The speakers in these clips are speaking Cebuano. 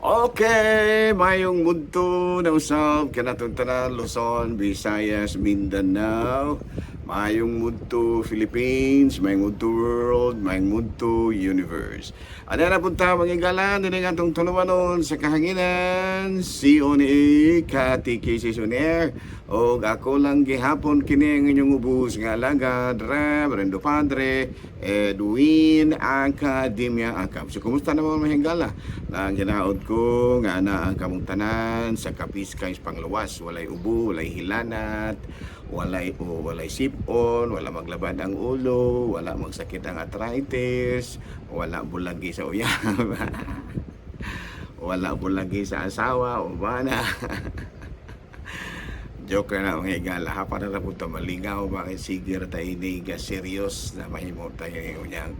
Okay, mayong mudto na usab kanatong tanan, Luzon, Visayas, Mindanao, mayong mudto Philippines, mayong mudto world, mayong mudto universe. Ano na punta mga higala, dinhi atong tulumanon sa kahanginan, si Oni Katikisi Suner, o ako lang gihapon kini ang inyong ubos nga alagad, Reverendo Padre Edwin Academia Acab. So, kumusta naman, mga higala? Nang ginaod ko nga ana ang kamong tanan sa kapiskay pangluwas, walay ubo, walay hilanat, walay o walay sipon, wala maglabad ang ulo, wala magsakit ang arthritis, wala bulagi sa uyab. Wala bulagi sa asawa o bana. Joke na mga higala ha, para na punta malingaw ba kay sige ra tayo ni ga serious na mahimo tayo niyang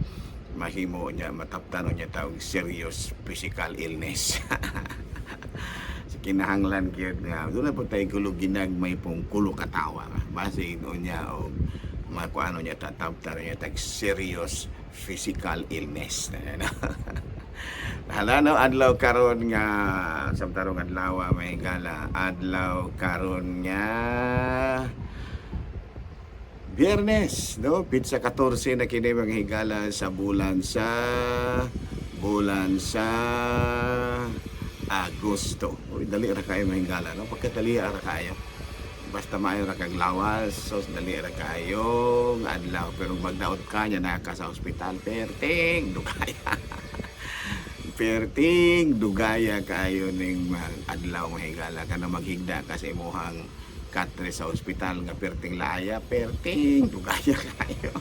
mahimo niya mataptan niya tawag serious physical illness. Sa kinahanglan gyud nga doon na po tayo kulo ginagmay pong kulo katawa base niya o makuano niya tataptan niya tag serious physical illness. Hala no, adlaw karon nga samtarong adlaw, may gala, adlaw karon nga Biyernes, no? Petsa 14 na kini, mga higala, sa bulan sa Agosto. Uy, dali ra kayo, mga higala, no? Pagkadali ra kayo. Basta maayo ra kag lawas, so dali ra kayo adlaw, pero magdaot ka niya na ka sa ospital, perting dugaya. Perting dugaya kayo ning adlaw, mga higala, kana maghigda ka sa imuhang katre sa ospital nga perting laaya, perting dugaya kayo.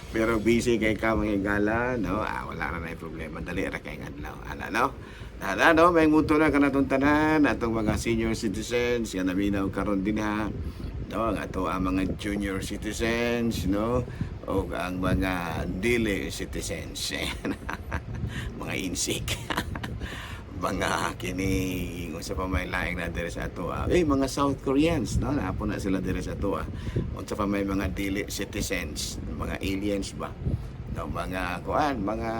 Pero busy kay ka, mga higala, no? Ah, wala ra na problema, dali ra kay adlaw. Ana no? Ana no, may muto na kanatong tanan, atong mga senior citizens nga naminaw karon dinha. No, ang ato ang mga junior citizens, no? O ang mga dili citizens. Mga insik. Mga kini unsa pa may laing na diri sa ato, ah. Eh, mga South Koreans, no, naapon na sila diri sa ato, ah. Unsa pa may mga dili citizens, mga aliens ba, no? Mga kuan, mga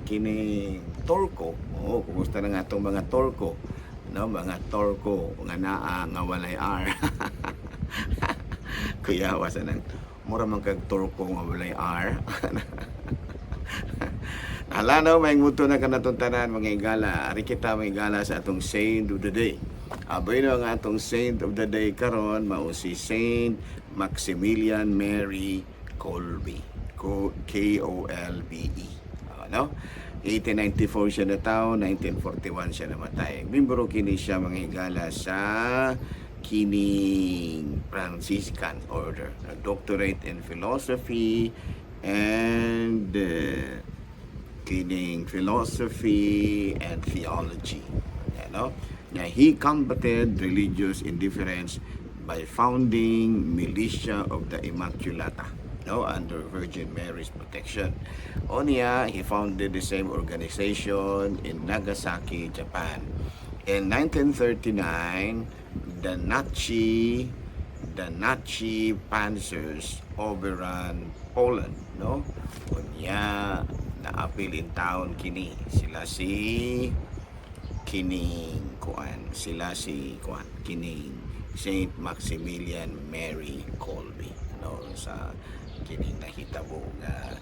kini Torko. Oo, kumusta na nga atong mga Torko, no? Mga Torko nga naa nga walay R. Kuya wasa nang mura man kag Torko nga walay R. Hala no, may muto na kanatong tanan, mga higala. Ari kita, mga higala, sa atong saint of the day. Aboy no, ang atong saint of the day karon mao si Saint Maximilian Mary Kolbe. Kolbe. Ano? 1894 siya natawo, 1941 siya namatay. Membro kini siya, mga higala, sa kining Franciscan Order. A doctorate in philosophy and kining philosophy and theology. Ano? Na he combated religious indifference by founding Militia of the Immaculata, no, under Virgin Mary's protection. Onya, he founded the same organization in Nagasaki, Japan. In 1939, the Nazi panzers overran Poland, no? Unya, naapil in town kini. Sila si kining kuan, sila si kuan kining Saint Maximilian Mary Kolbe, no, sa kining nahitabo nga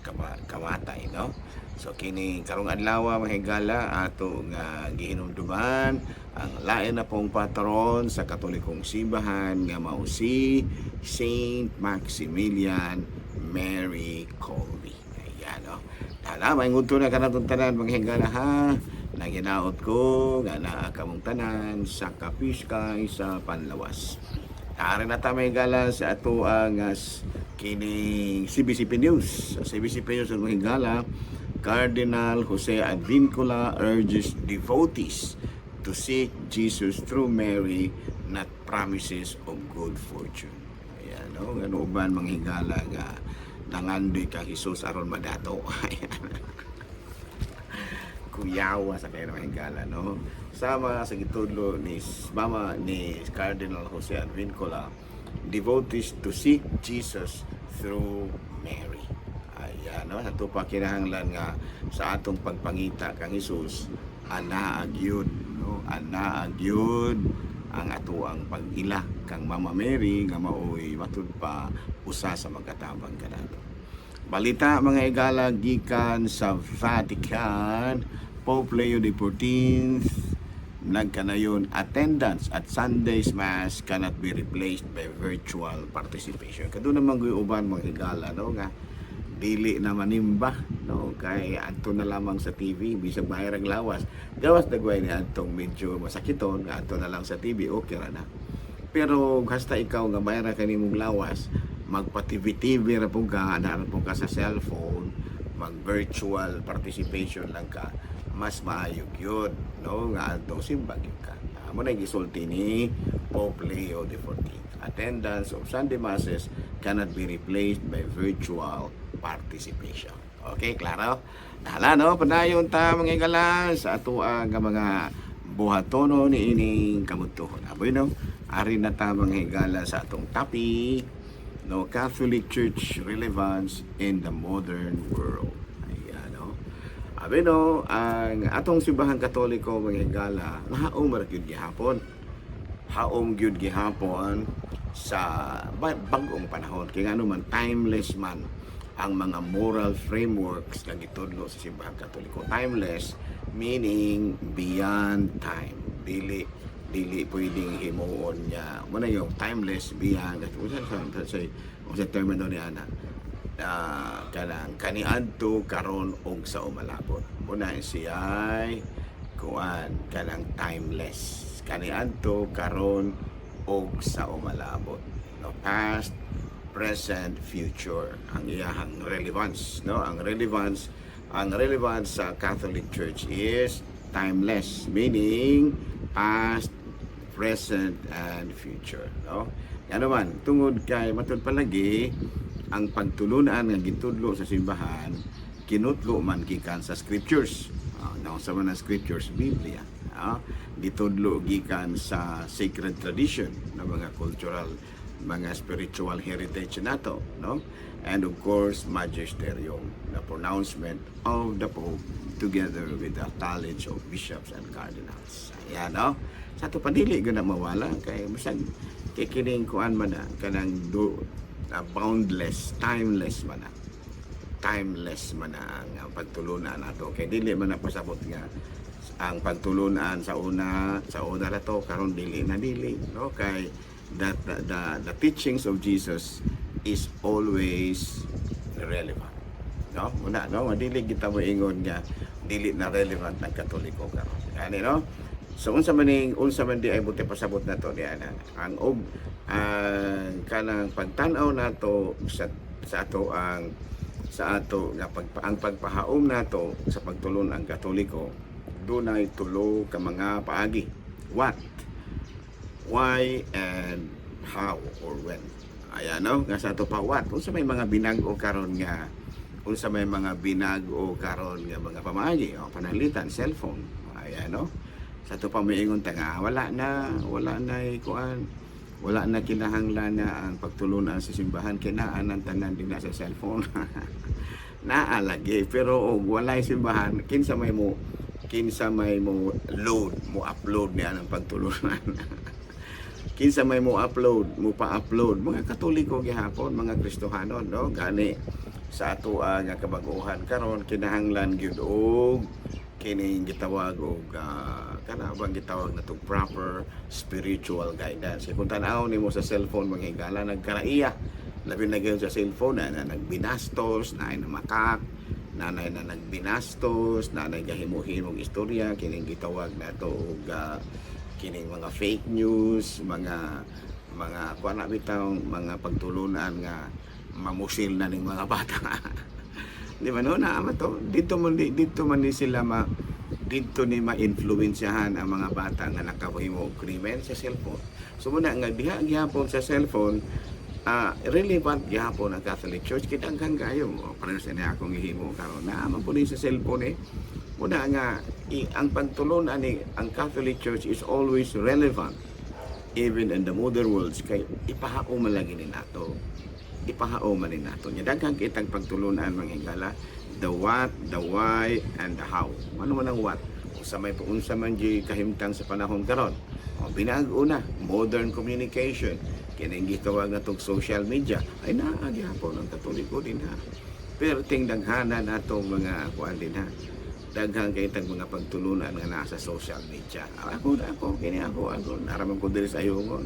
kamatay, no? So kini karong adlaw, mga higala, ato nga gihinumduman ang lain na pong patron sa Katolikong simbahan nga mao si Saint Maximilian Mary Kolbe. Ayan, no? Tala, may ngunto na kanatong tanan, mga higala, ha. Naginaot ko nga naa kamong tanan sa kapiskay sa panlawas. Tara na ta, may gala, sa ato ang kining CBCP News. Sa CBCP News, ang mga higala, Cardinal Jose Advincula urges devotees to seek Jesus through Mary, not promises of good fortune. Ayan, no? Ano uban, mga higala, nga nangandoy ka Jesus aron madato. Ayan. Kuyawa sa kayo, mga higala, no? Sama sa gitudlo ni Mama ni Cardinal Jose Advincula, devotees to seek Jesus through Mary. Ayan, no? Sa pa kinahanglan nga sa atong pagpangita kang Hesus, anaa gyud, no? Anaa gyud ang atoang pag-ila kang Mama Mary nga maoy matud pa usa sa magatabang kanato. Balita, mga igala, gikan sa Vatican, Pope Leo XIV nagkanayon, attendance at Sunday's Mass cannot be replaced by virtual participation. Kaduna man gyud uban, mga higala, no, nga dili na manimba, no, kay adto na lamang sa TV bisag mahirag lawas, gawas dagway ni adtong medyo masakiton nga adto na lang sa TV, okay ra na. Pero hasta ikaw nga bayra kanimong lawas, magpa TV TV ra pud ka, ana ra pud ka sa cellphone, mag virtual participation lang ka, mas maayo gyud, no, nga adtong simba gyud ka. Amo na gisulti ni Pope Leo XIV: attendance of Sunday Masses cannot be replaced by virtual participation. Okay, klaro? Dala, no? Padayon ta, mga igala, sa atoa nga mga buhatono ni ining kabudtuhon. Aboy, no? Ari na ta, mga higala, sa atong topic, no, Catholic Church relevance in the modern world. Ayan, no? Abi no, ang atong Simbahang Katoliko, mga higala, nahaom ra gyud gihapon. Haom gyud gihapon sa bag-ong panahon. Kay ngano man, timeless man ang mga moral frameworks nga gitudlo sa Simbahang Katoliko. Timeless meaning beyond time. Dili dili pwedeng himuon niya. Muna yung timeless beyond unsa sa sa unsa termino ni ana? Kanang kaniadto, karon ug sa umalabot. Muna siya ay kuan, kanang timeless. Kaniadto, karon ug sa umalabot. No, past, present, future ang iyahang relevance, no? Ang relevance sa Catholic Church is timeless, meaning past, present and future, no? Ano man, tungod kay matud palagi ang pagtulunan nga gitudlo sa simbahan kinutlo man gikan sa scriptures. No, sa mga scriptures, Biblia. Gitudlo gikan sa sacred tradition na mga cultural, mga spiritual heritage nato, no? And of course, magisterium, the pronouncement of the Pope together with the College of Bishops and Cardinals. Ayan, no? Sa ato padili gyud na mawala kay bisag kay kining kuan man na kanang boundless, timeless man na. Timeless man na ang pagtulunan nato kay dili man na pasabot nga ang pagtulunan sa una ra to, karon dili na, dili, no, kay that the teachings of Jesus is always relevant, no? Muna, no, dili kita mo ingon nga dili na relevant ang Katoliko karon gani, no? So unsa man di ay buti pasabot na to diyan ang og ang kanang pagtan-aw nato sa ato ang sa ato nga ang pagpahaom nato sa pagtulon ang Katoliko, dunay tulo ka mga paagi: what, why and how or when. Ayan, no, nga sa ato pa what, unsa may mga binag-o karon nga mga pamaagi? O pananglitan, cellphone. Ayan, no? Sa ato pa moingon ta nga wala na kuan, wala na kinahanglan na ang pagtulunan sa simbahan kay naa ang tanan din na sa cellphone. Naa lagi, pero og walay simbahan, kinsa may mo load, mo upload niya ng pagtulunan? Kinsa may mo upload, mo pa-upload? Mga Katoliko gihapon, mga Kristohanon, no? Gani sa ato nga kabaguhan karon kinahanglan gyud og kining gitawag og kana bang gitawag na tong proper spiritual guidance. Kay kung tan-aw nimo sa cellphone, mga higala, nagkaraiya labi na gyud sa cellphone na nagbinastos na ay namakak nanay na nagbinastos nanay gahimo-himong istorya, kining gitawag nato og kining mga fake news, mga kuan na bitaw, mga pagtulunan nga mamusil na ning mga bata. Di ba, no? Naa man to. Dito man ni sila ma dito ni ma-influensyahan ang mga bata nga nakahimo og krimen sa cellphone. So muna nga diha gihapon sa cellphone, relevant gihapon ang Catholic Church kay daghan kayo. O, pareho sa niya akong gihimo karon. Naa man po ni sa cellphone eh. Muna nga ang pagtulunan ni ang Catholic Church is always relevant even in the modern worlds kay ipahaom man lagi ni nato. Ipahaom man nato. Nya daghan kitang pagtulunan, mga higala, the what, the why, and the how. Ano man ang what? Unsa may unsa man di kahimtang sa panahon karon? O, binago na, modern communication. Kining gitawag na tong social media ay naa gihapon ang Katoliko din ha. Pero ting daghana natong mga kuan din ha. Daghan kay tag mga pagtulunan nga nasa social media. Ako na ako kini ako ako naraman ko diri sa ayungon.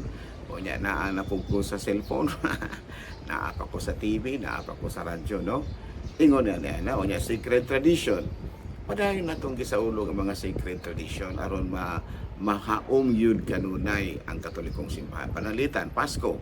O nya naa na pud ko sa cellphone. Naa pa ko sa TV, naa pa ko sa radyo, no? Ingon na na na, o nya sacred tradition. Padayon natong gisaulog ang mga sacred tradition aron ma mahaom yun kanunay ang Katolikong simbahan. Panalitan, Pasko.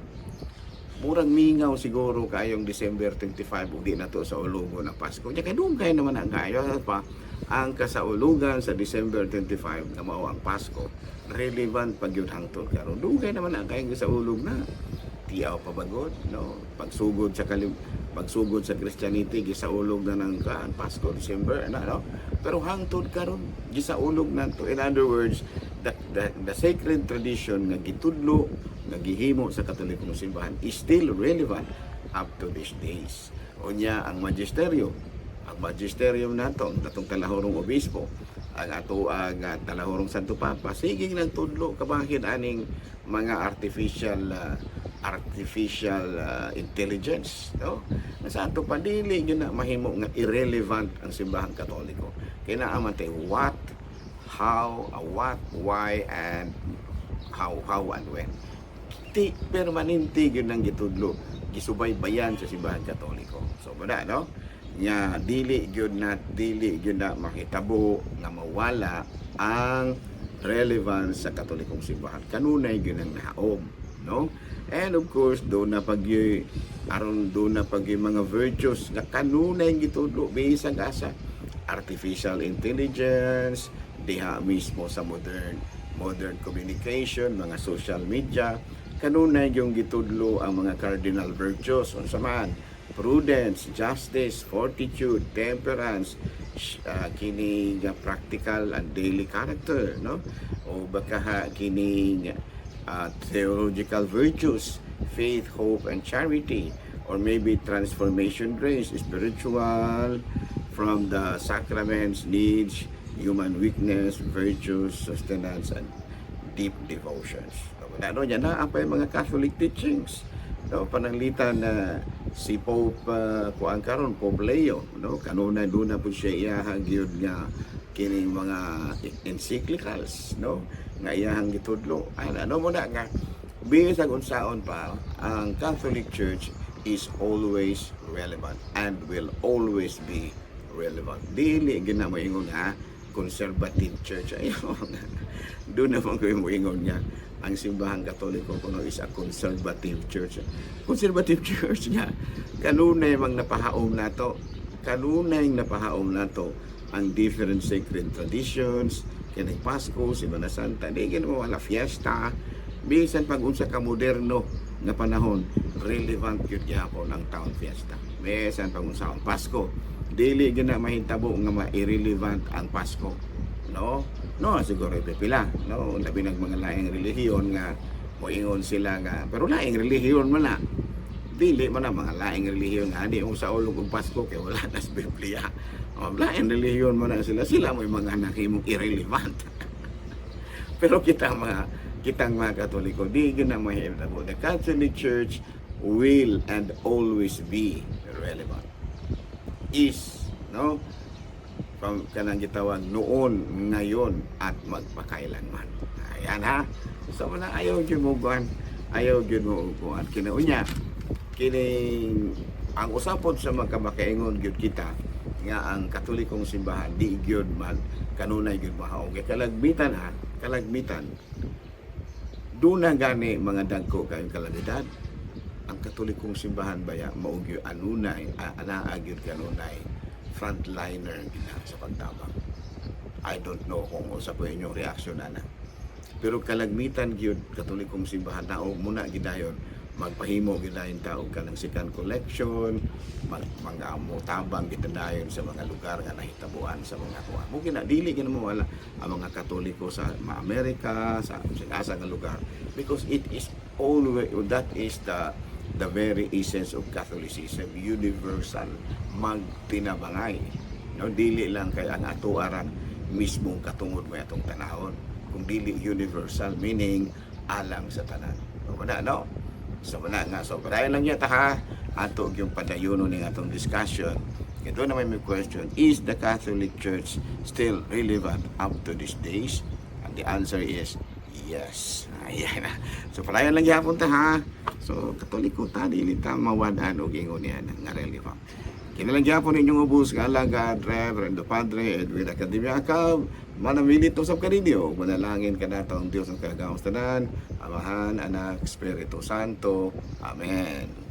Murang mingaw siguro kayong December 25 ug di na to sa ulogon ang Pasko. Nya kay dugay naman ang kayo pa ang kasaulugan sa December 25 nga mao ang Pasko, relevant pag yun hangtod karon. Dugay naman ang kayong gisaulog na. Tiyaw pabagod, no? Pagsugod sa Christianity, gisaulog na ng kaan Pasko, December na, no? Pero hangtod karon gisaulog na to. In other words, the sacred tradition nga gitudlo, nga gihimo sa Katolikong simbahan is still relevant up to these days. Unya ang magisteryo, ang magisterium nato, ang atong talahurong obispo, ang ato ang talahurong Santo Papa, sige nagtudlo kabahin aning mga artificial intelligence, no? Sa ato pa dili gyud na mahimo nga irrelevant ang simbahang Katoliko. Kay naa man tay what, how, what, why, and how and when. Ti permanente gyud nang gitudlo, gisubaybayan sa simbahan Katoliko. So wala, no? Nya dili gyud na makitabo nga mawala ang relevance sa Katolikong simbahan. Kanunay gyud ang nahaom, no? And of course, doon na pag aron doon na pag mga virtues nga kanunay gitudlo bisag asa artificial intelligence, diha mismo sa modern modern communication, mga social media, kanunay yung gitudlo ang mga cardinal virtues. Unsa man? Prudence, justice, fortitude, temperance, kining practical and daily character, no? O baka ha, kining theological virtues, faith, hope, and charity, or maybe transformation grace, spiritual, from the sacraments, needs, human weakness, virtues, sustenance, and deep devotions. Ano yan na pa yung mga Catholic teachings. No, pananglitan na si Pope kuan karon, Pope Leo, no, kanunay duna po siya iyahang gyud nga kining mga encyclicals, no, nga iyahang gitudlo. Ay, ano mo na nga bisag unsaon pa, ang Catholic Church is always relevant and will always be relevant. Dili gyud na moingon ha conservative church, ayo. Doon naman ko yung moingon nga ang simbahang Katoliko kuno is a conservative church. Conservative church nga kanunay mang napahaom nato. Kanunay napahaom nato ang different sacred traditions, kining Pasko, Semana Santa, di gid mo wala fiesta. Bisan pag unsa ka moderno nga panahon, relevant gyud gyapon ang town fiesta. Bisan pag unsa ang Pasko, dili gyud na mahitabo nga ma-irrelevant ang Pasko. No? No, siguro pipila, no? Labi nag mga laing relihiyon nga moingon sila nga, pero laing relihiyon man na. Dili man na mga laing relihiyon nga di mo sa ulog og Pasko kay wala na sa Biblia. O, laing relihiyon man na sila, sila mo mga nakimong irrelevant. Pero kita mga kitang mga Katoliko, di gyud na mahitabo. The Catholic Church will and always be relevant. Is, no? From kanang gitawag noon, ngayon, at magpakailanman. Ayan ha. So wala, ayaw gyud mo kuan. Ayaw gyud mo kuan. Kinaunya, kining ang usapod sa mga makaingon gyud kita nga ang Katolikong simbahan di gyud man kanunay gyud mahaog. Kay kalagmitan ha, kalagmitan doon na gani mga dagko kayong kalamidad, ang Katolikong simbahan baya mao gyud anunay anaa gyud kanunay frontliner gina sa pagtabang. I don't know kung usa po inyong reaksyon ana. Pero kalagmitan gyud Katolikong simbahan na og muna gidayon magpahimo gidayon ta og kanang second collection, mag mga motabang kita dayon sa mga lugar nga nahitabuan sa mga kuan. Mo gina dili gina mo wala ang mga Katoliko sa Amerika, sa asa nga lugar, because it is always that is the the very essence of Catholicism, universal, magtinabangay. No, dili lang kay ang ato arang mismong katungod mo atong tanahon. Kung dili universal, meaning alang sa tanan. O wala, no? So wala nga. So padayon lang yata ha. Ato yung padayono ning atong discussion. Ito naman may question, is the Catholic Church still relevant up to these days? And the answer is yes. Ayan na. So padayon lang gyapon ta ha. So Katoliko ta, dili ta mawad-an og ingon niya nga relevant. Kini lang gyapon inyong ubos nga alagad, Reverendo Padre Edwin Academia Acab. Manamilit usab kaninyo. Manalangin kanato ang Diyos ang kagahom tanan, Amahan, Anak, Espiritu Santo. Amen.